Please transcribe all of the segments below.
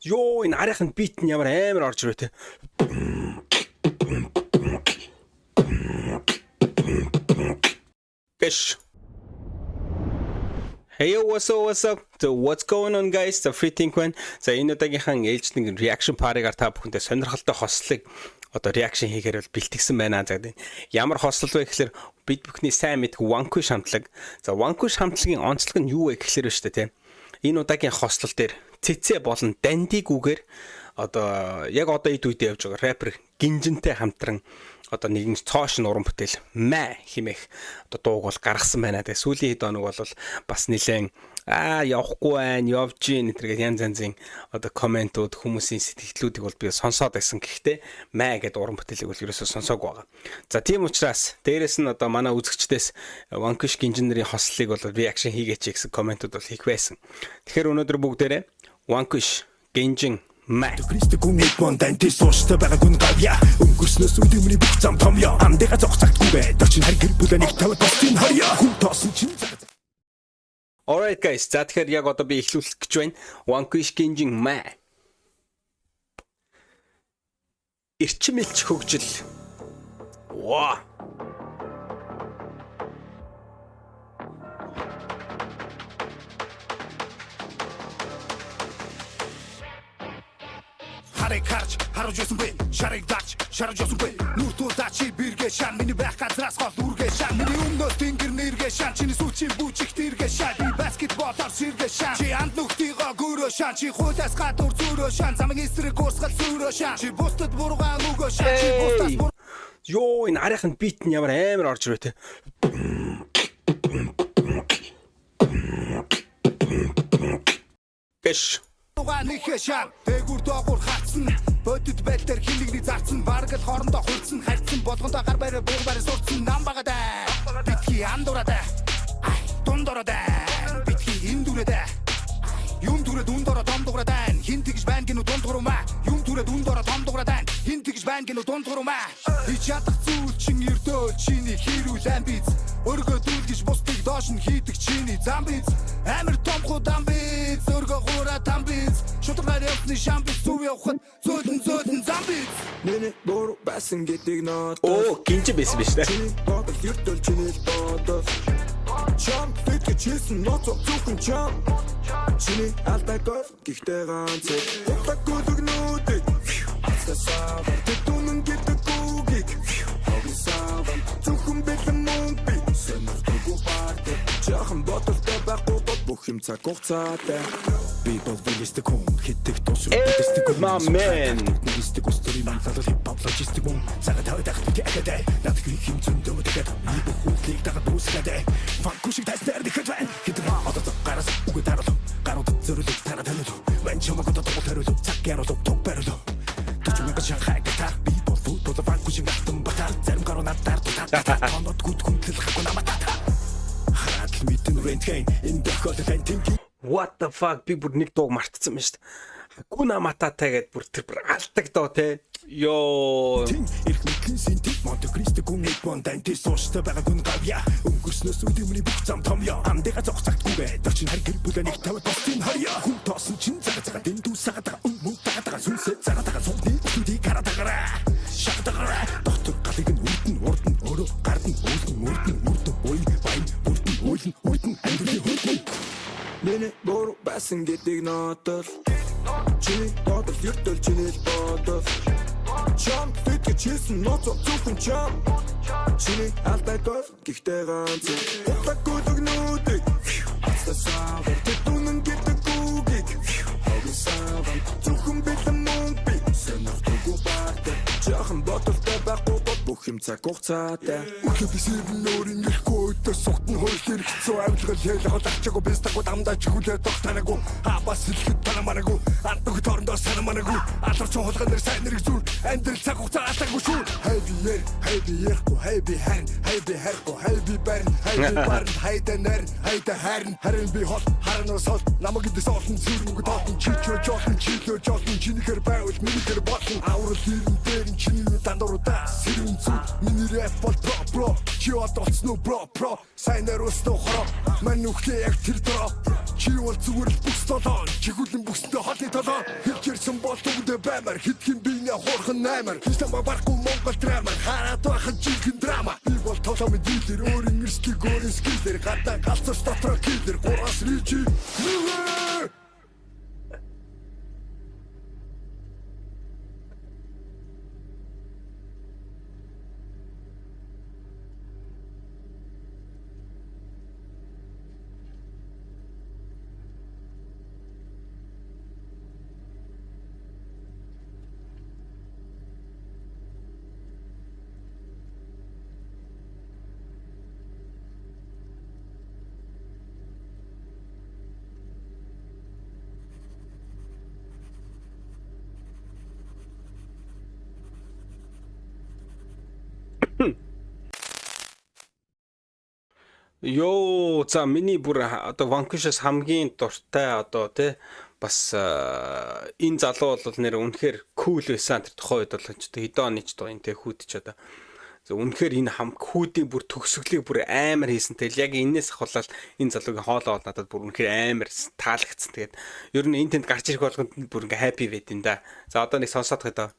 Йоо, энэ арийнх нь beat нь ямар амар орж ирвэ те. Гэш. Hey yo, what's up, what's up? So what's going on, guys? The Free Think байна. За, энэ удаагийнхаа ээлжлэн reaction party-гаар та бүхэндээ сонирхолтой хослолыг одоо reaction хийхээр бол бэлтгэсэн байна. За, ямар хослол вэ гэхээр бид бүхний сайн мэдэх Vanquish хамтлаг. За, Vanquish хамтлагийн онцлог нь юу вэ гэхээр ба шүү дээ, тийм. Энэ удаагийн хослол дээр Цэцэ болон Дандигүүгээр одоо яг одоо эд үедээ явж байгаа рэпер Гинжинтэй хамтран одоо нэгэн цоош уран бүтээл Мэ химэх одоо дууг бол гаргасан байна. Тэгээ сүүлийн хэд хоног бол бас нэлээд явахгүй байна, явж гин энэ төргээд янз янзын одоо комментууд, хүмүүсийн сэтгэлдлүүдийг бол би сонсоод байсан. Гэхдээ Мэ гэдэг уран бүтээлийг бол ерөөсөө сонсоогүй байгаа. За, тийм учраас дээрэс нь одоо манай үзэгчдээс Vanquish инженерийн хослолыг бол reaction хийгээч гэсэн комментууд бол их байсан. Тэгэхээр өнөөдөр бүгдээрээ Vanquish Гинжин Мэ. Кристик хүн эдмон данти сууштай байгаа гүн гавья. Өнгөрснөөс үдэмний бүх зам томьё. Андыга зогс цагтгүй байдаг чинь харь гэр бүлээ нэг тавиад бусдын харья. Хүн тоосон чинь цаг. Alright, guys. За, тэгэхээр яг одоо би эхлүүлэх гэж байна. Vanquish Гинжин Мэ. Эрчим элч хөгжил. Ваа. Харыг харж харуулж байсан бэ, шарыг дагч шарж байсан бэ. Нүр тулдаа чи бэргээ шан. Миний байх газраас гол үргээ шан. Миний өмнөөс тэнгэр нэргээ шан. Чиний сүүчийн бүжигт эргээ шан. Би баскетболоор сэргээ шан. Чи анд нүхтийгоо гөрөө шан. Чи хуулиас гадуур зүрөө шан. Замын эсрэг урсгал сүрөө шан. Чи бусдад бургаан өгөө шан. Чи бусдаас Йоо, энэ арийнх нь beat нь ямар амар орж ирвэ те. Гэш. Буруугаа нэхэ шан. Дээгүр доогуур хатсан. Бодит байдал дээр хин нэгний зарцсан. Бараг л хоорондоо хурцсан. Харьцсан болгондоо гар бариа бууг бариа сурцсан. Нам багад битгий андуураад дундороод битгий энд дүрээд юм түрээд үнд ороо том дуграад айн. Хин тэгж байна гинүү дунд гурумаа. Юм түрээд үнд ороо том дуграад айн. Хин тэгж байна гинүү дунд гурумаа. Хийж чадах зүйл чин ердөө чиний хэрүүл амбиз. Өргөө дүүлгэж бусдыг доош нь хийдэг чиний зам биз. Амир том худам биз. Өргөө хураа там биз. Шударгаар явсны шам биз. Зүв явахад зөөлөн зөөлөн зам биз. Миний буруу байсан гэдэг нотол. Оо, Гинжин байсан биш үү? Чиний бодол ердөл чиний л бодол. Чам тэтгэж хийсэн нууц зөвхөн чам. Чиний алдааг ол гэхдээ ганц. Удаагүй дүгнүүдийг Ацсаа тэд үнэн гэдэг үгийг хогсааван. Зөвхөн бэлэн мөн би сонирхдаггүй баартай. Жаахан бодолтой байхгүй бол бүх юм цаг хугацаатай. Би бол вэлисдэг хүн хитдэг тус Э, my man. Нэгсдэг ус төрийн манлайлал хип хоп логистик мөн. Цагаат тавиад ахт би акадэ. Над хин хим зөндөө тэгэд. Би бүх үйлийг дагаад үүсгэдэ. Фанку шиг тайснаар нэхэд байна. Хэдэн ма одоо гараас үгүй даруул. Гарууд зөрлөж тараа танил. Мэн чамаг одоо дугуй хариул. Цаг гэрэл туг барил. 40 мянган шанхай гитар. Би бол футбол фанку шиг алтан батар. Зарим гаруу надаар дутаа. Тонод гүд хүндлэл хагу наматаа. Хараад л мэдэн рентген. Энэ тохиолдолд антин What the fuck, би бүр нэг дууг мартсан байна шүү дээ. Hakuna Matata гэдээ бүр тэр бүр алдаг доо те. Йоо. Тин эрх мэдлийн синтик Монте Кристо гүн эдмон данти сууштай байгаа гүн гавья. Өнгөрснөөс үдэмний бүх зам томьё. Андыга зогс цагтгүй байдаг чинь харь гэр бүлээ нэг тавиад бусдын харья. Хүн тоосон чин зага зага дэндүү сага дага үн мөн дага дага сүнсээ зага дага сууны үдийг хара дагара шага дагара. Дотор галыг нь үрдэн урдн өөрөө гардн үүлэн мөрдөн мөрдөн уян баян бүрдэн үйлэн үрдэн амьдралын хөрдөн. Миний буруу байсан гэдэг нотол. Чиний бодол ердөл чиний л бодол. Чам тэтгэж хийсэн нууц зөвхөн чам. Чиний алдааг ол гэхдээ ганц. Удаагүй дүгнүүдийг Ацсаа тэд үнэн гэдэг үгийг хогсааван. Зөвхөн бэлэн мөн би сонирхдаггүй баартай. Жаахан бодолтой байхгүй бол бүх юм цаг хугацаатай. Өглөө би сэрэн өөрийн ирэхгүй өдөр сугтан хууль хэрэгцүү авилгал хэл хол ачаагүй бистаггүй дамдаа чигүүлээ дох танаагүй хабас хэлэхэд танаа манаагүй ард нөхөд хоорондоо санаа манаагүй аларч хулгай нэр сайн нэр зүр амьдрал цаг хугацаа алдаагүй шүү. Хай би яр хай би ярихгүй хай би харин хай би харахгүй хай би барин хай би барин хайда нэр хайда харин харин би хол харанаас хол намаг гэдэс олон цэвэр мөнгө тоотон чичөө жолон чилөө жолон чинийхэр байвал минийхэр болно. Аврал ирэн дээр нь чиний дандуурдаа сэрүүн зүг. Миний рэп бол про про. Чи одоо олцсон уу бро про? Сайн нариусан уу хороо? Мань нүхлээ яг тэр дороо. Чи бол зүгээр л бүкс толоо. Чихүүлэн бүксэндээ хоолны толоо. Хэлж Ирсэн бол түгдэ баймар. Хитгэн биенээ хуурхан наймар. Ислам барахгүй Монгол драмар. Хараад байхад жинхэнэ драма. Би бол тоглоомын дилер. Өөрийн эрсдлийг өөрийн skill ээр. Гадаа галзууч, дотроо killer. Гураас ричи. Нүгэ! Йоо, за, миний бүр одоо Vanquish-аас хамгийн дуртай одоо тий бас энэ залуу бол нэр үнэхээр cool байсан. Тэр тухайн үед бол ч одоо хэдэн оны ч доо энэ тий хүүд ч одоо. За, үнэхээр энэ хам хүүдийн бүр төгсгөлийг бүр амар хийсэн. Тэгэл яг энэс ахуулаад энэ залуугийн хоолой бол надад бүр үнэхээр амар таалагдсан. Тэгээд ер нь энэ тэнд гарч ирэх болгонд бүр ингээ happy байд юм да. За, одоо нэг сонсоод хэдэ.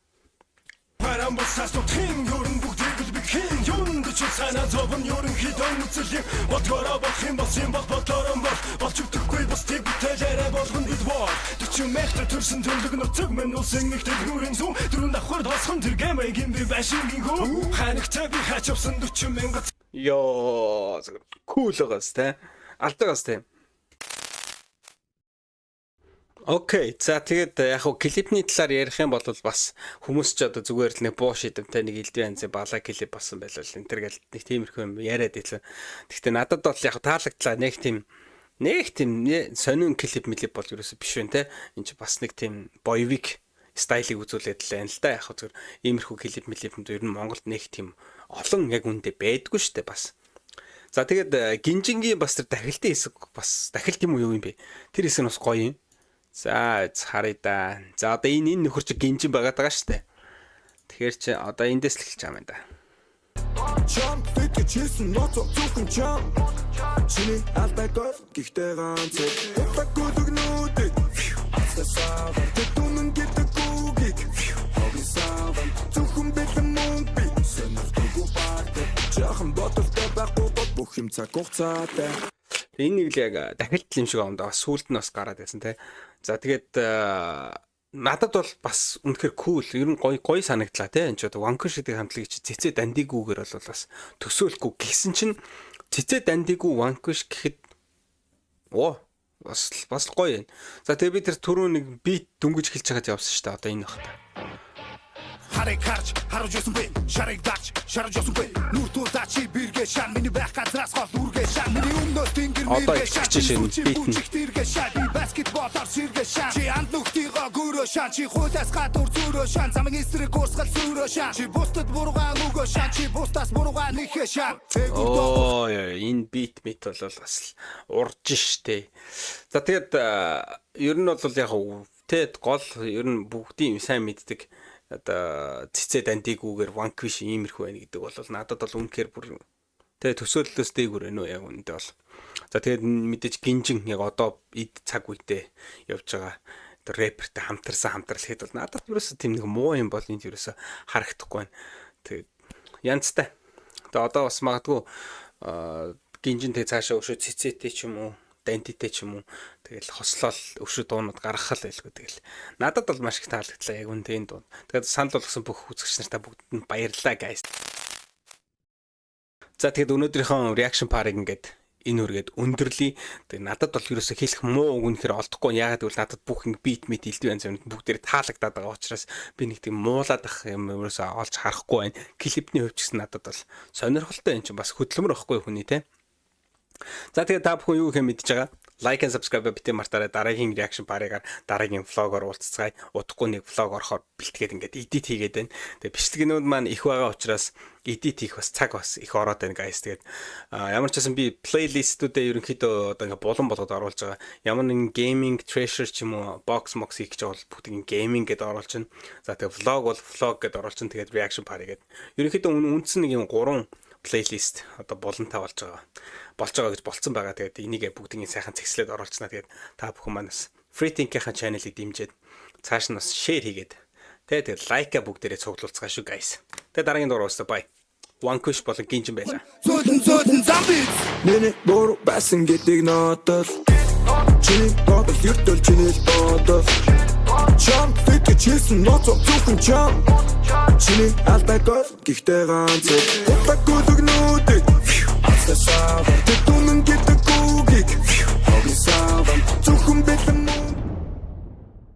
Баран бусаас тутхин ерөн бүгдийг л битхийн юунд ч санаа зовн ерөнхийдөө нүцэл юм бодгороо болох юм болсон бол бодлорон бол болж өгдөхгүй бусдыг бүтээлээрээ болгон бид бол 40 метр төрсөн төрлөг нутаг мань улсын их дэлгүүрийн зүүн дөрөв давхар тосхон тэр гэмэгийн би байшингийн хүү ханагтай би хачавсан 40 мянга. Йоо, cool байгаас те. Алдагаас те. Okay. За, тэгээд яг хуу клипний талаар ярих юм бол бас хүмүүс ч одоо зүгээр л нэг буу шидэмтэй нэг элдв янзын балаа клип болсон байлал энэ төр гэл нэг тиймэрхүү юм яриад ийлээ. Гэхдээ надад бол яг таалагдлаа. Нэг тийм сонин клип мэлип бол ерөөсө биш вэ те. Энд чи бас нэг тийм боевик style ыг үзүүлээд л байна л да. Яг зүгээр иймэрхүү клип мэлипэнд ер нь Монголд нэг тийм олон яг үндэ байдгүй шүү дээ бас. За, тэгээд Гинжингийн бас тэр дахилтын хэсэг, бас дахилт юм уу, юу юм бэ? Тэр хэсэг нь бас гоё юм. За, харъя да. За, одоо энэ нөхөр чи гинжин байгаад байгаа шүү дээ. Тэгэхээр чи одоо эндээс л эхэлж байгаа юм да. Чам итгэж хийсэн нууц зөвхөн чам. Чиний алдааг ол гэхдээ ганц удаагүй дүгнүүдийг Ацсаа тэд үнэн гэдэг үгийг хогсаа. Зөвхөн бэлэн мөн би сонирхдаггүй парти. Жаахан бодолтой байхгүй бол бүх юм цаг хугацаатай. Энэ нэг л яг дахилт юм шиг байгаа юм да. Бас сүүлд нь бас гараад байсан те. За, тэгээд надад бол бас үнэхээр cool, ер нь гоё гоё санагдлаа те. Энэ ч одоо Vanquish гэдэг хамтлагийг чи цэцээ дандигүүгээр бол бас төсөөлөхгүй гэсэн чинь цэцээ дандигүү Vanquish гэхэд оо бас гоё юм. За, тэгээ би тэр түрүү нэг beat дөнгөж эхэлж байгаад явсан шүү дээ. Одоо энэ бах та. Харыг харж харуулж ёсонгүй, шарыг даач шарж ёсонгүй. Нүр тулдаа чи бэргээ шан. Миний байх газраас гол үргээ шан. Миний өмнөөс тэнгэр Одоо мэргээ шан. эхэлж шин beat нь. Бүжигтэргээ шан. Би баскетболоор сэргээ шан. Чи анд нүхтийгоо гөрөө шан. Чи хуулиас гадуур зүрөө шан. Замын эсрэг урсгал сүрөө шан. Чи бусдад буруугаан өгөө шан. Чи бусдаас буруугаан нэхээ шан. Дээгүүр Оо, энэ beat мит бол бас л урж штэ. За, тэгээд ер нь бол яг тэ гол ер нь бүгдийн сайн мэддэг одоо цэцээ дандигүүгээр Vanquish иймэрхүү байна гэдэг бол надад бол үнэхээр бүр тэ төсөөллөөс дээгүүр байна уу яг үнэндээ бол. За, тэгээд мэдээж гинжин яг одоо эд цаг үедээ явж байгаа одоо рэпертэй хамтарсан хамтрал хэд бол надад ерөөсө тийм нэг муу юм бол энд ерөөсө харагдахгүй байна. Тэгээд янзтай. Тэгээ одоо бас магадгүй гинжинтэй цаашаа өшөө цэцээтэй ч юм уу, дантитэй ч юм уу, тэгэл хослол өшөө дуунууд гаргах л байлгүй. Тэгэл надад бол маш их таалагдлаа яг үнэ энэ дуун. Тэгээд санал болгосон бүх үзэгч нартаа бүгдэнд нь баярлалаа, guys. За, тэгэд өнөөдрийнхөө reaction party ингээд энэ үргээд өндөрлөе. Тэгээ надад бол ерөөсө хэлэх муу үг үнэхээр олдохгүй. Яагаад гэвэл надад бүх ингэ beat мэт элдв янз бүрийн бүгдээр таалагдаад байгаа учраас би нэг тийм муулаад ах юм ерөөсө олж харахгүй байна. Клипний хувьд ч гэсэн надад бол сонирхолтой, юм чинь бас хөдөлмөр واخгүй хүний те. За, тэгээ та бүхэн юу гэх юм мэдж байгаа. Like and subscribe битгий мартаарай. Дараагийн reaction party-гаар, дараагийн vlog оор уулзцгаая. Удахгүй нэг vlog орохоор бэлтгээд ингээд edit хийгээд байна. Тэгээ бичлэгнүүд маань их байгаа учраас edit хийх бас цаг бас их ороод байна, guys. Тэгээд ямар ч байсан би playlist үүдээ ерөнхийдөө одоо ингээд булан болгоод оруулж байгаа. Ямар нэгэн gaming treasure ч юм уу, box mox хийх гэж бол бүгдийг gaming гэдээ оруулж байна. За, тэгээ vlog бол vlog гэдээ оруулж байна. Тэгээд reaction party гэдэг. Ерөнхийдөө үндсэн нэг юм гурван playlist одоо булантай болж байгаа гэж болцсон байгаа. Тэгээд энийг бүгднийг сайхан цэгцлээд оруулчихнаа. Тэгээд та бүхэн манаас Free Think-ийн channel-ыг дэмжиж Цааш нь бас share хийгээд тэгээ like аа бүгдээрээ цуглуулцгаа шүү, guys. Тэгээ дараагийн дугаар уулзъя, bye. One Kush болон Гинжин байлаа. Зөөлөн зөөлөн зомби. Миний буруу байсан гэдгийг нотол. Чиний бодол ердөө чиний л бодол. Чамд итгэж хийсэн нууц зөвхөн чам. Чиний алдааг бол гэхдээ ганц. Удаагүй дүгнүүдийг Ацсаа.